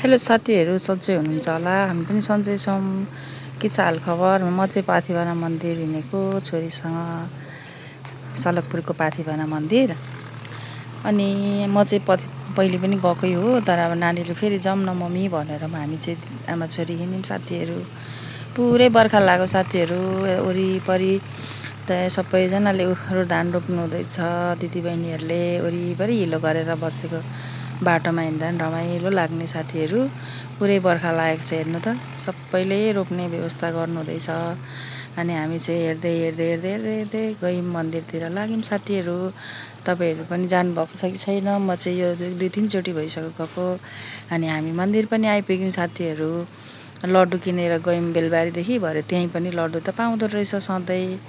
Hello साथीहरू, सन्चै हुनुहुन्छ होला। हामी पनि सन्चै छौँ। के छ हालखबर? म चाहिँ पाथिभरा मन्दिर हिँडेको छोरीसँग, सलकपुरको पाथिभरा मन्दिर। अनि म चाहिँ पहिले पनि गएकै हो, तर अब नानीले फेरि जाऊँ न मम्मी भनेर हामी चाहिँ आमा छोरी हिँड्यौँ साथीहरू। पुरै बर्खा लाग्यो साथीहरू, वरिपरि त सबैजनाले धान रोप्नु हुँदैछ। दिदीबहिनीहरूले वरिपरि हिलो गरेर बसेको बाटोमा हिँड्दा पनि रमाइलो लाग्ने साथीहरू। पुरै बर्खा लागेको छ, हेर्नु त सबैले रोप्ने व्यवस्था गर्नु हुँदैछ। अनि हामी चाहिँ हेर्दै हेर्दै हेर्दै हेर्दै हेर्दै गयौँ मन्दिरतिर लाग्यौँ साथीहरू। तपाईँहरू पनि जानुभएको छ कि छैन? म चाहिँ यो 2-3 चोटि भइसक्यो गएको। अनि हामी मन्दिर पनि आइपुग्यौँ साथीहरू। लड्डु किनेर गयौँ बेलबारीदेखि, भरे त्यहीँ पनि लड्डु त पाउँदो रहेछ सधैँ।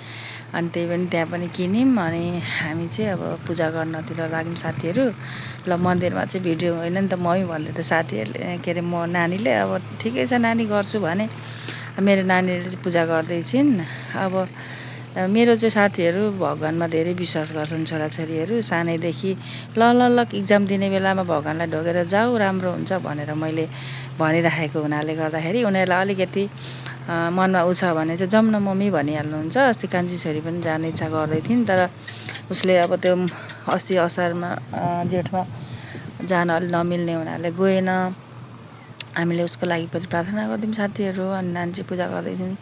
अनि त्यही पनि त्यहाँ पनि किन्यौँ। अनि हामी चाहिँ अब पूजा गर्नतिर लाग्यौँ साथीहरू। ल मन्दिरमा चाहिँ भिडियो होइन नि त मम्मी भन्दै त साथीहरूले, के अरे म नानीले अब ठिकै छ नानी गर्छु भने। मेरो नानीले चाहिँ पूजा गर्दैछिन्। अब मेरो चाहिँ साथीहरू भगवान्मा धेरै विश्वास गर्छन् छोराछोरीहरू सानैदेखि। ल ल ल इक्जाम दिने बेलामा भगवान्लाई ढोगेर जाऊ, राम्रो हुन्छ भनेर मैले भनिराखेको हुनाले गर्दाखेरि उनीहरूलाई अलिकति मनमा उ छ भने चाहिँ जाऊँ न मम्मी भनिहाल्नुहुन्छ। अस्ति कान्छी छोरी पनि जाने इच्छा गर्दै थिइन्, तर उसले अब त्यो अस्ति असारमा जेठमा जान अलि नमिल्ने हुनाले गएन। हामीले उसको लागि पनि प्रार्थना गरिदिउँ साथीहरू। अनि नानी चाहिँ पूजा गर्दैछन्,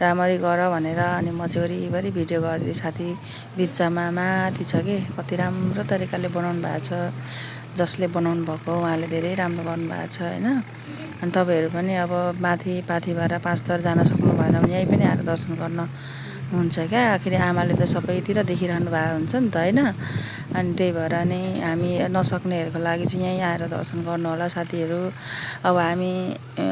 राम्ररी गर भनेर। अनि म चाहिँ वरिपरि भिडियो गरिदिएँ साथी। बिचमा माथि छ कि कति राम्रो तरिकाले बनाउनु भएको छ। जसले बनाउनु भएको उहाँले धेरै राम्रो गर्नुभएको छ होइन। अनि तपाईँहरू पनि अब माथि पाथिभरा 5 थर जान सक्नु भएन भने यहीँ पनि आएर दर्शन गर्न हुन्छ क्या। आखिर आमाले त सबैतिर देखिरहनु भएको हुन्छ नि त होइन। अनि त्यही भएर नै हामी नसक्नेहरूको लागि चाहिँ यहीँ आएर दर्शन गर्नु होला साथीहरू। अब हामी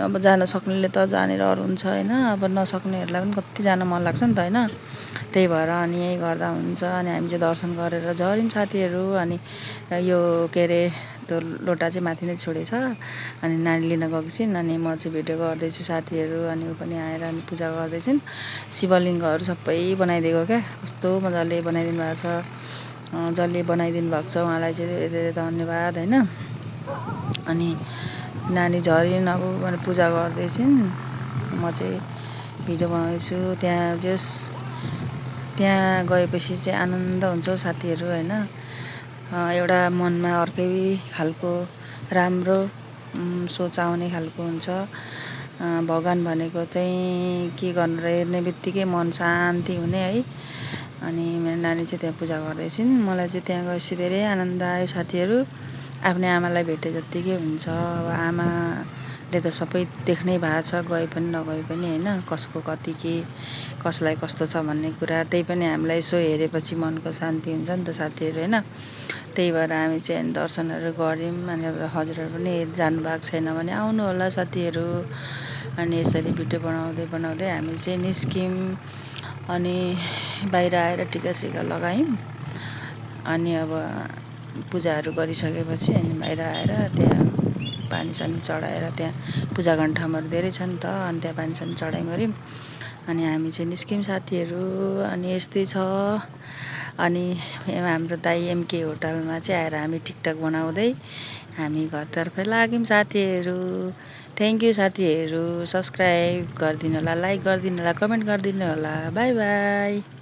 अब जान सक्नेले त जाने रहर हुन्छ होइन। अब नसक्नेहरूलाई पनि कति जान मन लाग्छ नि त होइन। त्यही भएर अनि यहीँ गर्दा हुन्छ। अनि हामी चाहिँ दर्शन गरेर झऱ्यौँ साथीहरू। अनि यो के अरे त्यो लोटा चाहिँ माथि नै छोडेछ। अनि नानी लिन गएको छिन्। अनि म चाहिँ भिडियो गर्दैछु साथीहरू। अनि ऊ पनि आएर अनि पूजा गर्दैछिन्। शिवलिङ्गहरू सबै बनाइदिएको क्या, कस्तो मजाले बनाइदिनु भएको छ। जसले बनाइदिनु भएको छ उहाँलाई चाहिँ धेरै धेरै धन्यवाद होइन। अनि नानी झरिन् अब पूजा गर्दैछिन्, म चाहिँ भिडियो बनाउँदैछु। त्यहाँ गएपछि चाहिँ आनन्द हुन्छ साथीहरू होइन। एउटा मनमा अर्कै खालको राम्रो सोच आउने खालको हुन्छ। भगवान् भनेको चाहिँ के गर्नु र हेर्ने बित्तिकै मन शान्ति हुने है। अनि मेरो नानी चाहिँ त्यहाँ पूजा गर्दैछिन्। मलाई चाहिँ त्यहाँ गएपछि धेरै आनन्द आयो साथीहरू। आफ्नै आमालाई भेटे जत्तिकै हुन्छ। अब आमाले त सबै देख्नै भएको छ, गए पनि नगए पनि होइन। कसको कति के, कसलाई कस्तो छ भन्ने कुरा त्यही पनि हामीलाई यसो हेरेपछि मनको शान्ति हुन्छ नि त साथीहरू होइन। त्यही भएर हामी चाहिँ दर्शनहरू गऱ्यौँ। अनि अब हजुरहरू पनि जानुभएको छैन भने आउनु होला साथीहरू। अनि यसरी भिडियो बनाउँदै बनाउँदै हामी चाहिँ निस्क्यौँ। अनि बाहिर आएर टिका लगायौँ। अनि अब पूजाहरू गरिसकेपछि अनि बाहिर आएर त्यहाँ पानीसानी चढाएर, त्यहाँ पूजा गर्ने ठाउँहरू धेरै छ नि त। अनि त्यहाँ पानीसानी चढाइ गऱ्यौँ। अनि हामी चाहिँ निस्क्यौँ साथीहरू। अनि यस्तै छ। अनि हाम्रो दाइ एमके होटलमा चाहिँ आएर हामी टिकटक बनाउँदै हामी घरतर्फ लाग्यौँ साथीहरू। थ्याङ्क यू साथीहरू। सब्सक्राइब गरिदिनु होला, लाइक गरिदिनु होला, कमेन्ट गरिदिनु होला। By by.